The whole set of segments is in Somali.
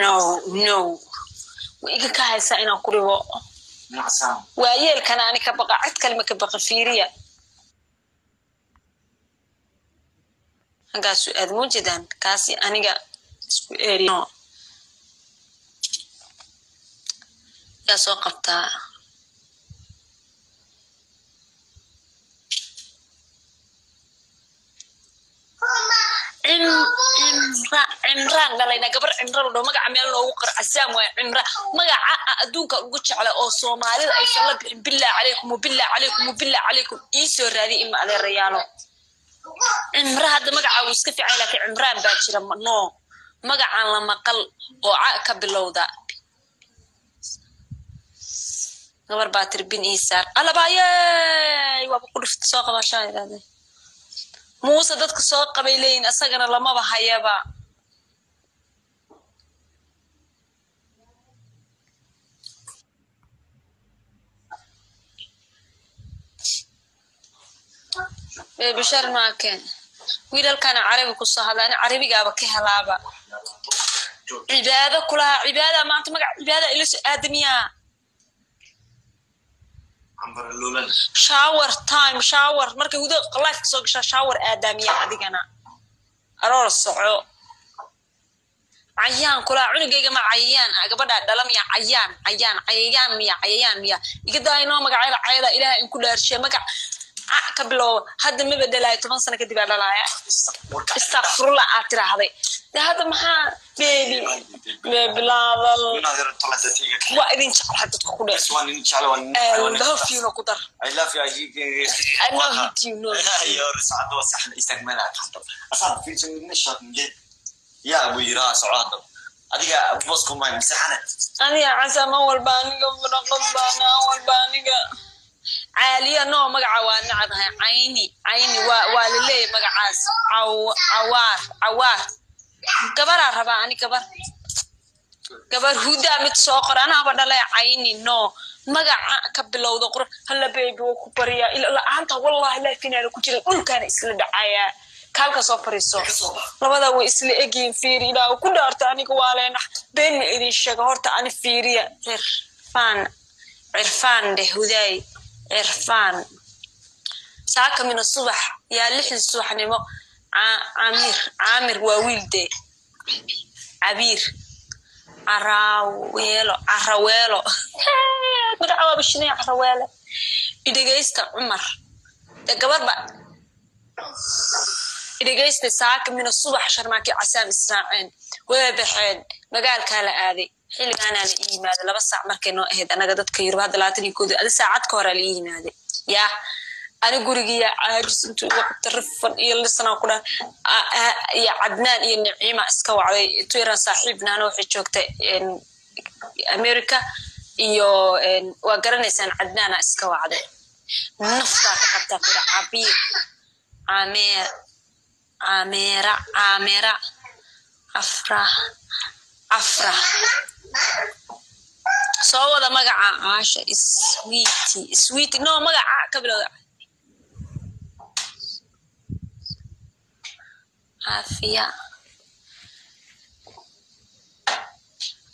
No, no, way iga ka haysaa inaan ku dhibo. Waayeelkana ani ka baqa, cid kale ma ka baqa. Fiiriya halkaasu aad muujeedaan, kaasi aniga isku eeriyo yaa soo qabtaa. Cimraan dhalayna, gabar Cimra la dhaho, magaca meel loogu qor Casaam waaye. Cimra magaca adduunka ugu jecla oo Soomaalida aysan la bixin. Billah calaykum, wabillah calaykum, wabillah calaykum, ii soo raadiy ima adeerayaalo. Cimra hadda magaca wuu iska fiicay, laakiin Cimraan baa jira. No, magacaan la maqal oo ca ka bilowda. Gabar baa tiri bin ii saar alabaayey, waaba ku dhufta. Soo qabashaa idhahdeen Muuse, dadka soo qabay leeyihin, asagana lamaba hayaba. Bishar maake wiilalkana Carabi kusoo hadla, ani Carabigaaba ka helaaba. Cibaado kulahaa, cibaada maanta magac cibaada ila soo aadamiyaa. Shower time, shower markay hudo life soo gashaa, shower aadaamiya. Adigana aroor soco. Cayaan kulaa, cunugayga ma cayayaan gabadhaa dhala miya? Cayaan, cayaan, cayayaan miya? Cayayaan miya? Iga daa inoo magacyada cayada. Ilaah in ku dhaarshe, magac ca ka bilowda hadda ma bedelaayo, 10 sano kadib aa dhalaaya. Istakfurullah aad tiraahday de. Hadda maxaa baby baby laadal waa idin jeclahay dadka ku dheer. I love you no ku dar. I love you. I know hate you no. Yaa buu yiraa, soco hadda adiga bosku ma imtixaana. Aniga Casama walba, aniga muraqabana walba, aniga Caaliya no, magaca waa nacdahay. Cayni, cayni waa laleeyahay magacaas. Cawaar, cawaar gabaraa rabaa ani, gabar, gabar. Hudaa mid soo qor, anaaba dhalay. Cayni no, magaca ka bilowda qur. Halla baby, waa ku baryaa ila la-aanta, wallahi laafinaana ku jira, dhulkaana isla dhacayaa. Kaalka soo fariiso, labada way isla egyihiin. Fiiri, ilaa ku dhaarta, aniga waa leenax, been ma idin sheega horta. Ani fiiriya, Cirfaan, Cirfaan dheh hudaay, Cirfaan. Saaka mina subax yaa 6dii subaxnimo. Camir, Caamir waa wiil dee. Cabiir, Caraweelo, Caraweelo, magaca waa bishinaya, Caraweelo. Idhegeysta, Cumar dee gabarba. Idhegeysta, saaka mina subax Sharmaaki Casaam israaceen, way baxeen, magaalkaa la aaday. Xilligaanaa la ii yimaaday, 2 saac markay noo ahayd anaga dadka Yurub hadda 21-da, adi saacad ka horaa la ii yimaaday. Yaa ani gurigiya caajis intuu iga qabta, rifan iyo lisanaa ku dhaha iyo Cadnaan iyo Niciima iska wacday. Intuu yaraan saaxiibnaana waxay joogtay America iyo waa garanaysaan, Cadnaana iska wacday. Naftaa ka qabtaa kudha. Cabiir, Cameer, Cameera, Caamera, Cafra, Cafra. Soo wada magaca Caasha, Sweety, Sweety no, magaca ka bilowda. Caafiya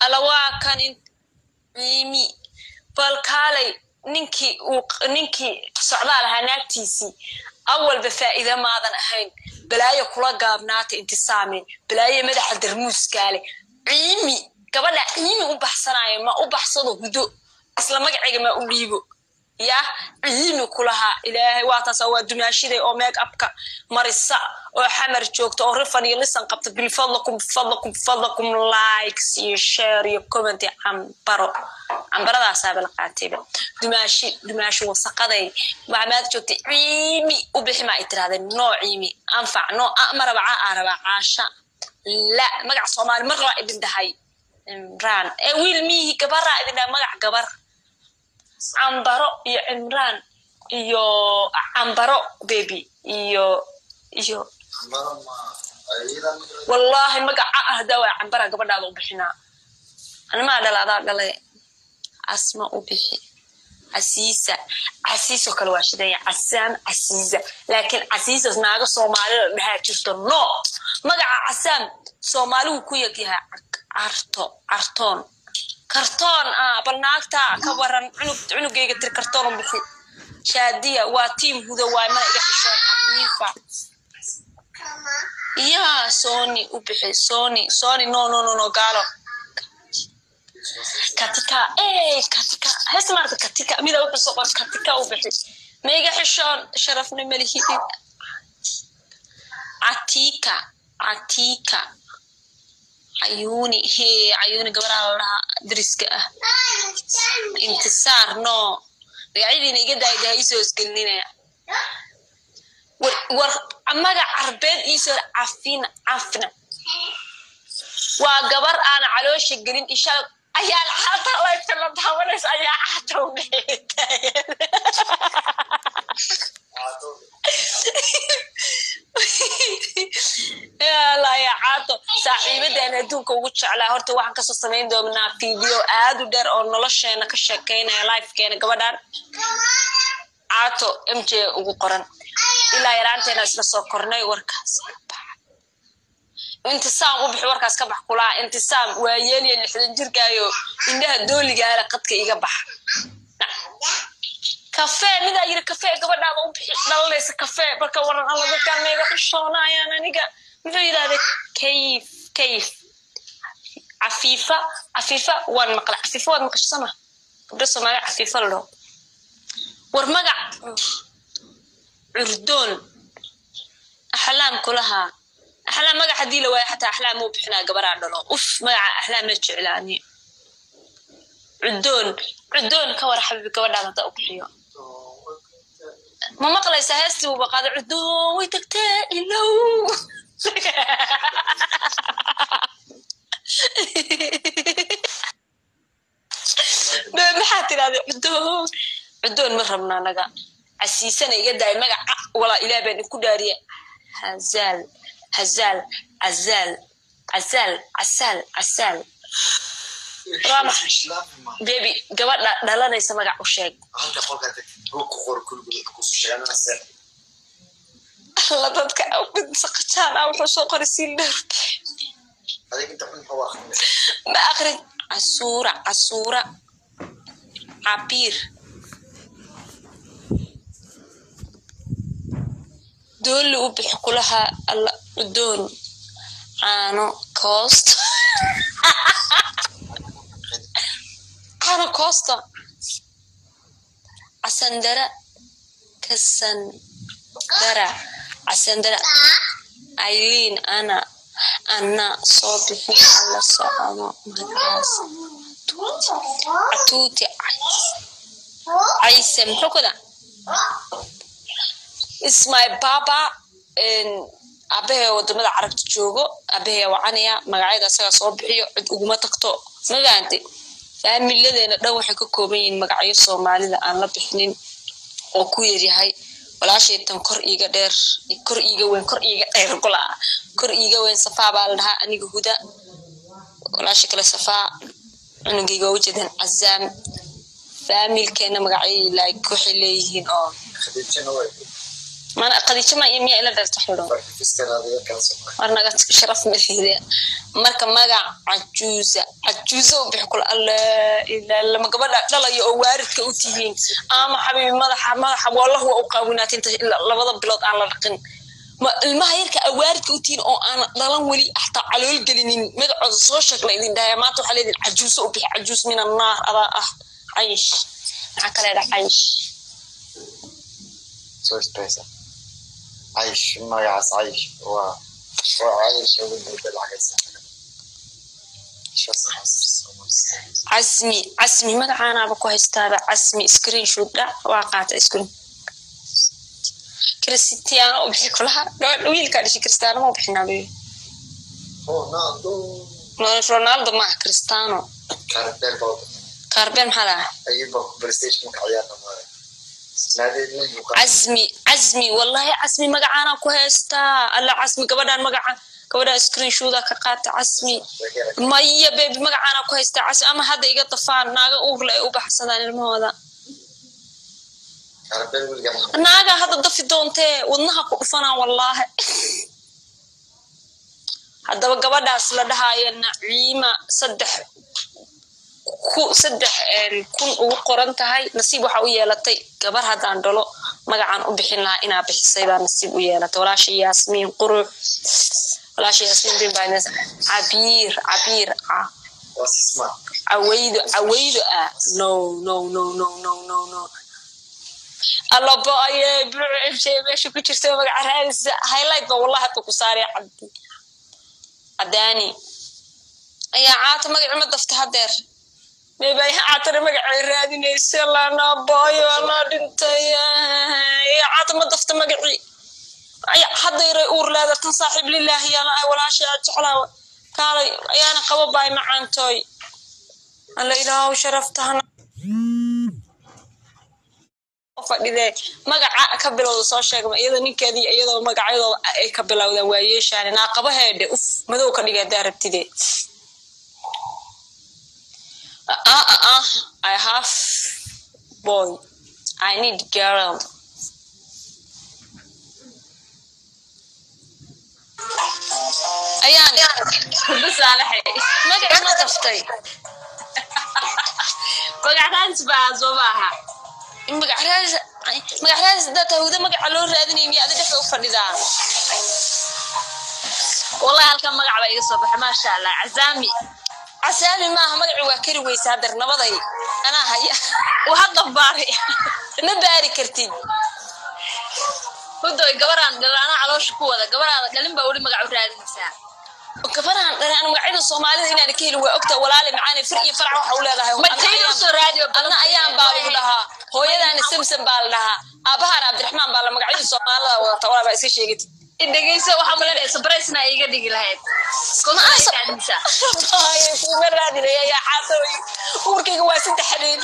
alla waa kan ciimi. Bal kaalay, ninkii uu ninkii socdaal ahaa naagtiisii awalba faa'iido maadan ahayn. Balaayo kula gaabnaata intisaame, balaayo madaxa darmuuskaale. Ciimi gabadha ciimi u baxsanaayo ma u baxsado hudo, isla magacayga ma u dhiibo. Yaa ciimi kulahaa, Ilaahay waa taasa, waa dumaashiday oo make upka marisa oo Xamar joogta oo rifan iyo lisan qabta. Bilfadlakum, fadlakum, fadlakum, likes iyo share iyo comment iyo cambaro. Cambaradaasaaba la qaatayba. Dumaashi, dumaashi wasaqaday, waxaa maad joogtay. Ciimi u bixi ma ay tirahdeen? No, ciimi anfac no, ma raba caa aa rabaa Caasha. La magac Soomaali mar rabaa idin dhahay. Cimraan ee wiil miihi, gabaraa idin dhahay, magac gabar. Cambaro iyo Cimraan iyo Cambaro baby iyo wallahi magaca ah hadaa waa Cambara gabadhaada u bixinaa. Animaa dhala, adaa dhalay. Asma u bixi, Casiisa, Casiisoo kale waa shidanya. Casaam, Casiisa, laakiin Casiisas naaga Soomaalida dhahaa jirto. No, magaca. Casaam Soomaaligu ku yag yahay. Carto, cartoon, kartoon. Ah, bal naagta ka waran, cunug cunugayga tir kartoon u bixi. Shaadiya waa tiim Huda waay, mana iga xishoon. Xafiifa yaa Sony u bixi, Sony, Sony, no, no, no, no, gaalo. Katika, ey, katika hees maarta, katika mida wuxuu soo qor, katika u bixi. Ma iga xishoon, sharafna malihidin. Catika, catika, cayuuni, hee, cayuuni gabadha la dhahaa dariska ah. Intisaar, no, magacyadiina iga daayda, iisoo isgelinaya. War, war magac Carbeed iisoo. Cafin, cafna waa gabar aan caloosha gelin insha ayaa xataa lifeka la daawanaysa ayaa cata u bixi. Yalla ya caato, saaxiibadaan adduunka ugu jeclaa. Horta waxaan kasoo samayn doonaa video aad u dheer oo nolosheena ka sheekeynaya, lifekeena. Gabadhan caato MJ ugu qoran ilaa yaraanteena isla soo kornay. Warkaas ka bax, Intisaam u bixi, warkaas ka bax kulaa. Intisaam waa yeeliya 60 jirkaayo, indhaha dooligaala, qadka iga bax. Kafee midaa yiri, kafee gabadhaada u bixi dhalanaysa kafee. Marka waran alla, dadkaan maiga xishoonayaan aniga. Muxuu yidhahday? Kayf, kayf, Cafiifa, Cafiifa waan maqlay. Cafiifa waad maqasho sama? Gabdho Soomaali Cafiifa la dhaho. War magac Curdoon, Axlaam kulahaa. Axlaam magac haddii la waayo xataa Axlaam uu bixinaa gabaraa dhalo. Uf, magaca Axlaam ma jeclaani. Cudoon, Cudoon ka war xabibi, gabadhaan hadda u bixiyo. Ma maqlaysaa heestii buuba qaaday? Cudoon way tagtee ilow. Maxaa tidhahday? Cudoon, cudoon ma rabna anaga. Casiisana iga daay magaca. Walaa ilaah baan inku dhaariye. Hazaal, hazaal, cazaal, cazaal, casaal, casaal. Rama baby, gabadha dhalanaysa magac u sheeg. Alla, dadka saqajaan ah wuxuu soo qoray siin dheer. Ma akrin. Casuura, casuura, cabiir, dooli u bixi kulaha. Alla, cudoon, caano koosta, caano koosta, casandara, kasandara, casandara. Aileen ana ana soo bixin alla socono magacaas. Catuuti, Cayse, muxuu kada? Is my baba, aabahee wadamada Carabta joogo, aabahee wacanaya magacyada asagaa soo bixiyo, cid uguma tagto. Ma fahanti? Faamiladeena dhan waxay ka kooban yihiin magacyo Soomaalida aan la bixinin oo ku yaryahay. Walaashay tan kor iiga dheer, kor iiga weyn, kor iiga dheer golaa, kor iiga weyn Safaa baa la dhahaa. Aniga Huda, walaasha kale Safaa, cunugayga waa ujeedaan Cazaam. Faamilkeena magacyay like waxay leeyihiin oo mana Khadiijo ma miya ila dheerta xidho. War naga sharaf malihide. Marka magac cajuuza, cajuuza u bixi kula. Alle ilaa lama gabadha dhalayo oo waaridka u tihiin ama xabiibi, madaxa, madaxa wallahu waa u qaawinaata inta labada bilood aan la dhaqin. Ma ilmaha yarka aa waaridka u tihiin oo aan dhalan weli xataa calool gelinin magacooda soo sheeg la idin dhahaya. Maanta waxaa leedin cajuuso u bixi. Cajuus min annaar adaa ah. Caysh, maxaa ka leedahay caysh? Soo stressa. Caysh, magacaas caysh waa caysh ugu lacagaysa. Casmi, Casmi magacaanaaba ku haystaaba. Casmi screenshot dhac waa qaata screen. Cristiano u bixi kulaha. Gabadha wiilkaa dhashay Cristiano ma u bixinaa baby? Ronaldo. Ronaldo maaha, Cristiano. Carbel baa. Carbel maxaa lahaa? Ayuba PlayStation ka ciyaarna maayo. Casmi, Casmi, wallahi Casmi magacaanaa ku haystaa. Alla, Casmi gabadhaan magaca gabadhaan screenshoota ka qaata. Casmi maya baby, magacaanaa ku haystaa Casmi. Ama hadda iga dafaan naaga uurle ay u baxsadaan ilmahooda. Naagaa hadda dafi doontee wadnaha ku dhufanaa wallaahi. Haddaba gabadhaas la dhahaayo Naciima 3000 ugu qoran tahay, nasiib waxa u yeelatay gabar haddaan dhalo magacaan u bixin lahaa inaa bixisay baa nasiib u yeelatay. Walaasha Yaasmiin qurux, walaasha Yaasmiin bin baa Cabiir, Cabiir, Caweydo, Caweydo ah. No, no, no, no, no, no, no. Allabo ayee Buluc MJ meesha ku jirta magaca raadisa highlight ba wallahi hadda ku saaraya. Cabdi Cadaani ayaa caata magaci ma dafta hadeer meebay caatana magacay raadinaysa lana booyo la dhintay. Caata ma dafta magaci haddayray uur leeda tan saaxiib lilaahi yaana ay walaashay aad jeclaa kaalay ayaana qabo baay macaantooy. Alla ilaahow sharaftahana fadhidee magaca ka bilowda soo sheegma iyada ninkeedii iyadoo magacyadooda ay ka bilowdaan waa yeeshaane naaqabaheedhe uf madow ka dhiga haddaa rabtide. I have boy, I need girl. Ayaan Hudo Saalaxay. Magaci ma daftay? Magac raadis baa soo maaha. Magac raadis, magac raadis haddaa tahay Hudo magaca loo raadinay miya adi dhexda u fadhidaa? Wallahi halkan magac baa iga soo baxay, maasha Allah, Cazaami. Casaami maaha magaci, waa kari weysa hadeer nabaday anaa haya. Uu hadda baaray. Ma baari kartid. Hudoy, gabaraan dhalin anaa caloosha ku wada, gabaraada dhalin baa weli magac u raadinaysaa. Gabaraan dhalin aan magacyada Soomaalida inaan ka helin waa ogta walaale macaane, fir iyo farac waxa u leedahay. Ma tayda usoo raadiyo. Adna Ayaan baa lagu dhahaa, hooyadaana Samsam baa la dhahaa, aabahaana Cabdiraxmaan baa la magacyada Soomaalida wadata walaa baa iska sheegatid. Dhegeyso, waxaa malanaya surprise-na iga dhigi lahayd. Raadinaysaa. Kuma raadinaya yaa xaasaway, uurkayga waa 3 habeen.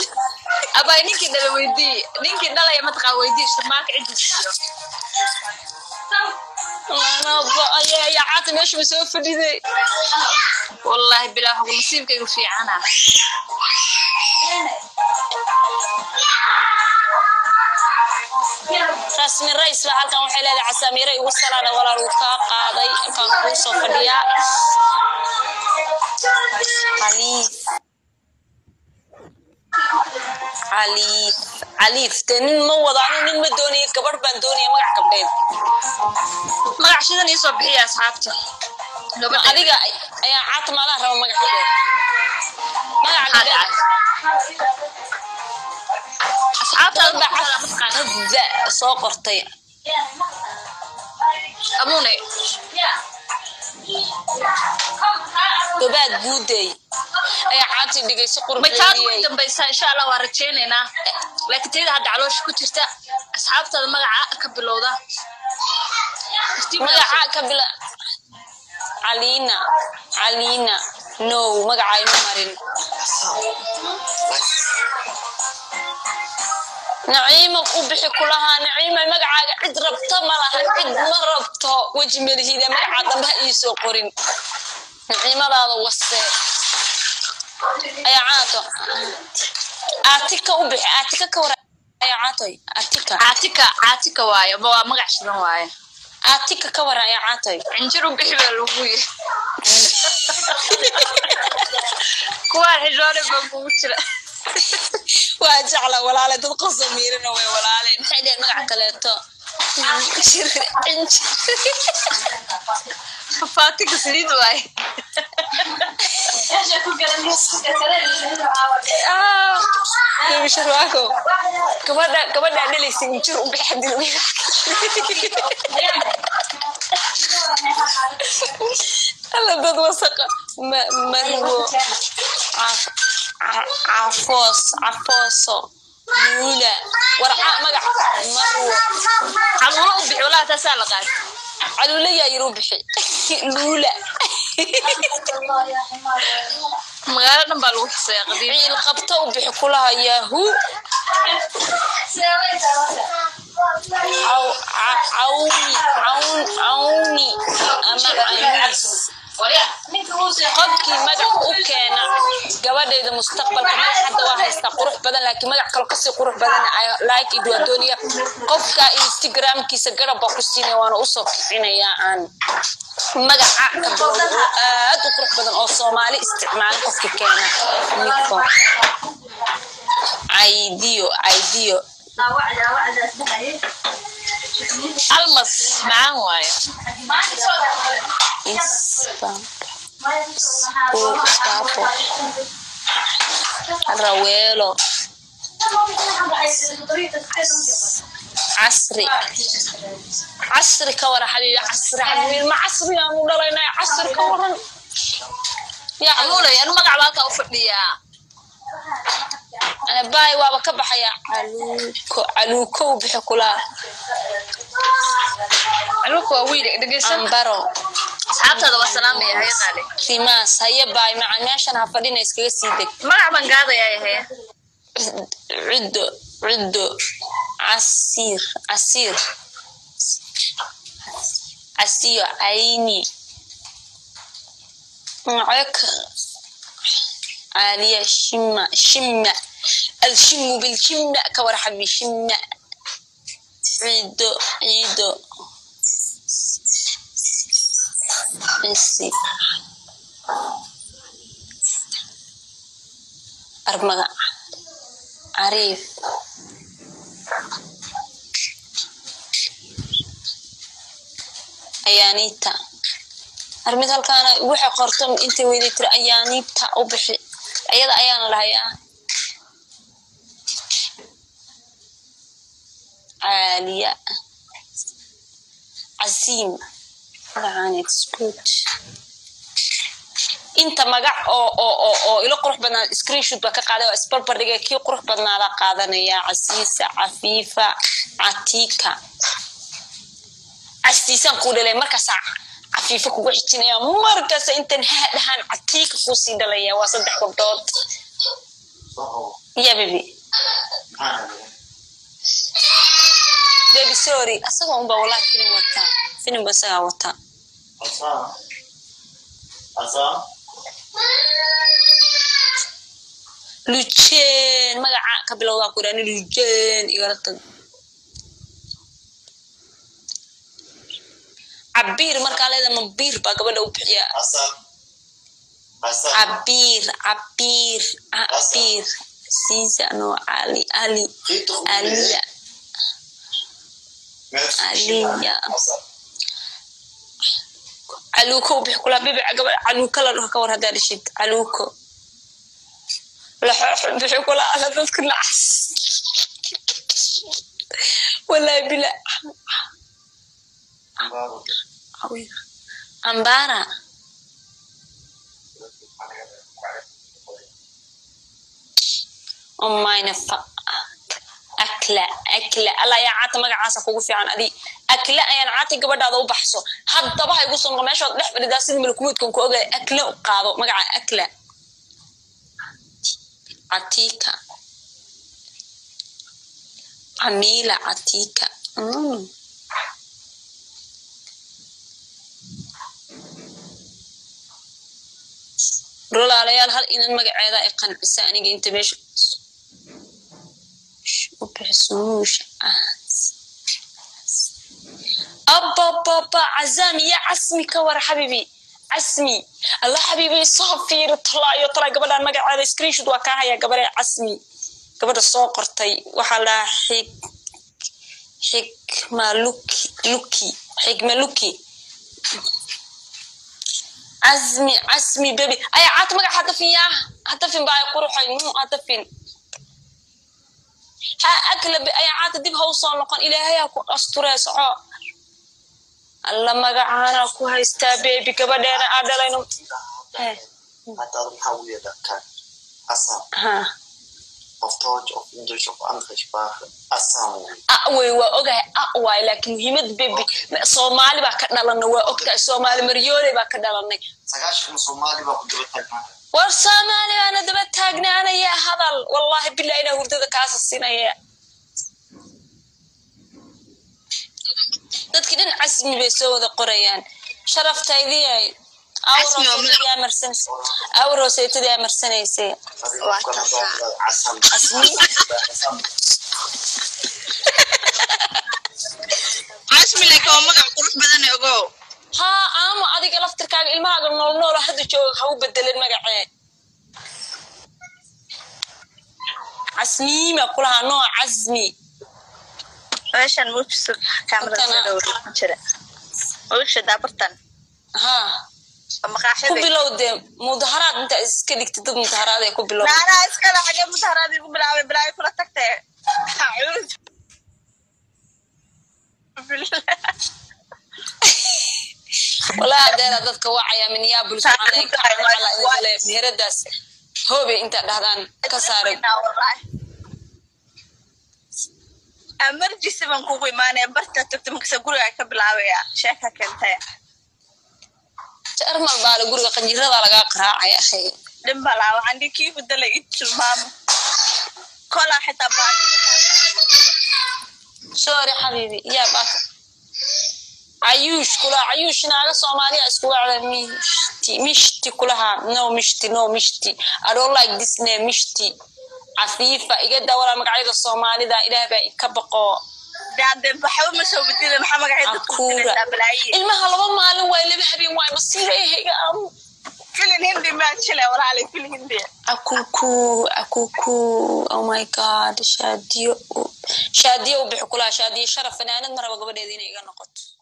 Abay, ninkii dhala weydii, ninkii dhalaya mataqaa weydii shirmaanka ciddu siiyo. Yaa caata meesha ma soo fadhiday? Wallahi bilaa xugu nasiibkaygu fiicana. Rasmi Rays baa halkan waxay leedahay casaamiire igu salaana walaal, uu kaa qaaday, halkaan kuu soo fadhiyaa. Caliif, Caliif, Caliif dee nin ma wado anu, nin ma doonayo, gabadh baan doonaya, magac gabdheed. Magac shidan iisoo bixiya asxaabta. Adiga ayaa caata maalaha raba magac gabdheed, magac gabdheed. Asxaabta hadda soo qortay. Amune. Gabaad guuday ayaa caati dhigayso. Maytaadu way Qurxeeyay. Dambaysaa insha Allah, waa rajaynaynaa, laakiin tayda hadda caloosha ku jirta. Asxaabtaada magaca ka bilowda. Magaca ka bila Caliina, Caliina, no magaca ima marin. Naciima u bixi kulahaa. Naciima magacaaga cid rabto ma laha, cid ma rabto, weji malihida magaca dambe ha iisoo qorin naciimadaada wase ayaa caato. Aatika u bixi, Aatika ka war ayaa caatoy, Aatika. Caatika, Caatika waaye, ma waa magac shidan waaye. Aatika ka war ayaa caatoy. Cinjir u bixi baa lagu yiri. Kuwaa xishoone baa kugu jira. Waa jecla walaale, dad qoso miirina way walaale. Maxay dheheen magac kaleeto? Cinjir, cinjir. Faatika saliid waaye. Baby Sharwaako, gabadha gabadhaa dhalaysa injir u bixi hadii lagu yiraahdo. Alla dad wasaqa marwo cafoos cafooso luula war magac marwo. Caluulo u bixi, walahi taasaa la qaatay. Caluula yaa yiri u bixi luula. Magaalo dhan baa lagu xuseeya qadiim. Ciil qabto u bixi kulaha yahu. Cawni, cawn, cawni ama canuus. Qofkii magac u keena gabadhayda mustaqbalka, magac hadda waa haystaa qurux badan, laakiin magac kalo kasii qurux badan I like it, waa doonaya. Qofka Instagramkiisa garab baa ku siinaya, waana usoo kicinayaa. Aan magaca ka bilowda oo aad u qurux badan oo Soomaali isticmaalin qofka keena. Niko caydiyo caydiyo. Almas macaan waaye. Ispa Spapo Raweelo casri casri ka waran, xabiibi? Casri, xabiibi, ma casri aanu dhalaynay? Casri ka waran yaa? Amuulay, anu magac baa halkaa u fadhiyaa. Ana baay waaba ka baxaya. Caluuko, caluuko u bixi kulaa. Caluuka waa wiil, dhegeysan. Ambaro. Asxaabtaada waa salaamaya, haye qaali. Rimaas, haye, baay macan. Meeshan ha fadhina, iskaga sii deg. Magac baan gaadayaa, haye. Cuddo, cuddo, casiir, casiir, casiyo, cayni, cek, caaliya, shima, shima, alshimu bilshima ka war, xabi, shima, ciido, ciido, cisi, armaga, cariif, ayaaniita. Armid halkaana waxay qorto intay weyday tiri ayaaniita u bixi ayada ayaana lahayaa. Caaliya, casiim, magacaan it's good. Inta magac oo ilo qurux badnaa screenshot baa ka qaaday oo isbarbar dhigay, kii qurux badnaada qaadanaya. Casiisa, Cafiifa, Catiika. Casiisaan kuu dhalay, markaasaa Cafiifa kugu xijinaya, markaasa intan ha dhahaan Catiika kuu sii dhalaya. Waa saddex gabdhood ya baby. Baby, sorry, asaga unbaa wallahi filim wataa, filim ba isagaa wataa. Lujeen, magaca ka bilowdaa ku idhaani Lujeen, igala tag. Cabiir markaa leeda, mabiir baa gabadha u bixiya. Cabiir, cabiir, cabiir, siisa, no, Cali, Ali, Aliya, Aliya, Caluuko u bixi kulaa bibi. Gabadha Caluuko la dhaho ka war haddaa dhishid? Caluuko laxoox bixi kulaa. Alla, dadku nacas, wallahi bila. Ambara, omayna fa akla, akla, alla ayaa caata magacaasa kugu fiican adi. Akla ayaan caati gabadhaada u baxso. Haddaba ha igu soo noqo meeshaad dhex fadhidaa sidii malakumuudkan ku ogaya. Akla u qaado magaca, akla, Catiika, Camiila, Catiika. Walaalayaal, hal inan magaceeda ay qancisa aniga inta meesha u bixisuusha. Abababa, Cazaam iyo Casmi ka war, xabibi? Casmi, allah, xabiibi, soo fiiri. Talaayo talaa gabadhaan magaceeda screenshot waa kaa hayaa. Gabadha Casmi, gabadha soo qortay waxaa la xig Xigma Luki, Luki, Xigma Luki. Casmi, Casmi, baby, aya caata magaca hadafin yaa hadafin baa ay quruxay hadafin ha akla ayaa caata dib ha u soo noqon. Ilaahay ha ku asturee, soco. Alla, magacaana ku haystaa baby, gabadheena aa dhalayno. Hadda maxaa ugu yeedhaa kan Assam ha of Deutsch, of English, of andere Sprache, Assam wey. A wey, waa ogahay, a waay, laakiin muhiimad baby, Soomaali baa ka dhalanay, waa ogtahay. Soomaali maryooley baa ka dhalanay. 90 Soomaali baa ku daba taagnaa. War Soomaali baana daba taagnaanaya. Hadal, wallahi billahi, inaa hurdada kaasa siinaya. Dadkii dhan Casmi bay soo wada qorayaan. Sharaftaydiiyay Casmi waa magac. Aw rooseytadii amarsanayse. Waa taasaa. Casmi. Casmi laakiin waa magac qurux badan ee ogow. Haa, aamo adiga laftirkaaga ilmahaaga nool noola hadda jooga ha u bedelin magacee. Casmiima kulahaa noo casmi. Meeshan muujisug kaamirada Intana. soo dhow jira. Wiilsha daabartan. Haa, ku Maqaaxida. bilow dee mudaharaad intaa iska dhigtid, dad mudaharaad ee ku bilow. Naanaa iska lacagay mudaharaad igu bilaabay, bilaabay kula tagtay. Acuud. Walaa adeera dadka wacaya Minneapolis waxaan leeyahay kaca lacala idin leeyahay meheradaas hoobe intaa dhahdaan ka saaray. Emergency baan kugu imaanaya, barta tagta markasa guriga ka bilaabaya sheeka keentay. Jarmal baale guriga qanjirada lagaa qaraacaya akhay. Dhin balaa waxaan dhihi kii hudala ii tilmaamo kolaa xitaa baati. Sorry xabiibi, yaa baaka cayuush kula cayuush naaga Soomaaliya isku wacda mishti mishti kulaha. No mishti, no mishti, I don't like this name mishti. Cafiifa iga daa walaa magacyada Soomaalida, ilaah baa ka baqo. Dee waxba ma soo bedela, maxaa magacyada dadku Akuura. bedelaysaa balaayi. Ilmaha 2 maalin waay, 2 habeen waay, masiirayhayga aamu. Filin Hindi maa jile walaalay, filin Hindi. Akuku akuku, oh my God, shaadiyo shaadiyo u bixi kulaha, shaadiyo sharaf fanaanad ma rabo gabadheeda inay iga noqoto.